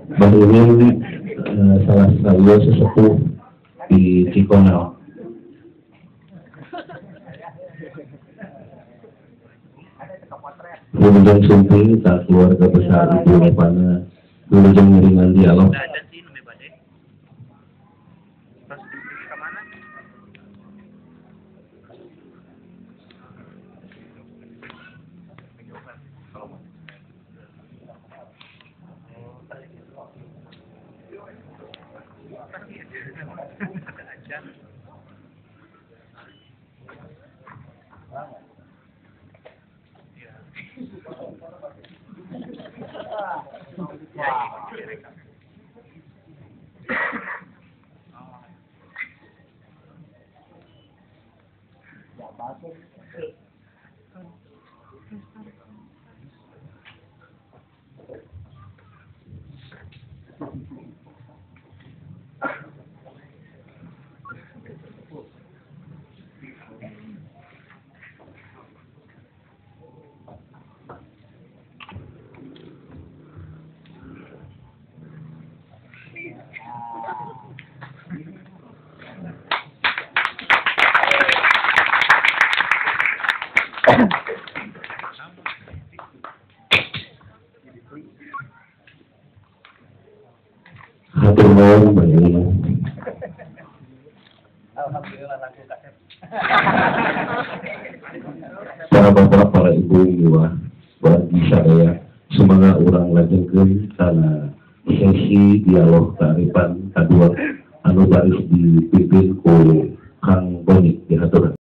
Bah ini salah satu sesepuh di Cikonal. Wilujeng sumping ka keluarga besar Ibu Levana, wilujeng ngiringan dialog. Hatur nuhun Mbak Ina. Alhamdulillah laku kasep. Para bapak, para ibu, miwah, wargi sadaya, semoga urang lajengkeun kana sesi dialog kearifan kadua anu baris dipimpin ku Kang Boni dihaturkeun.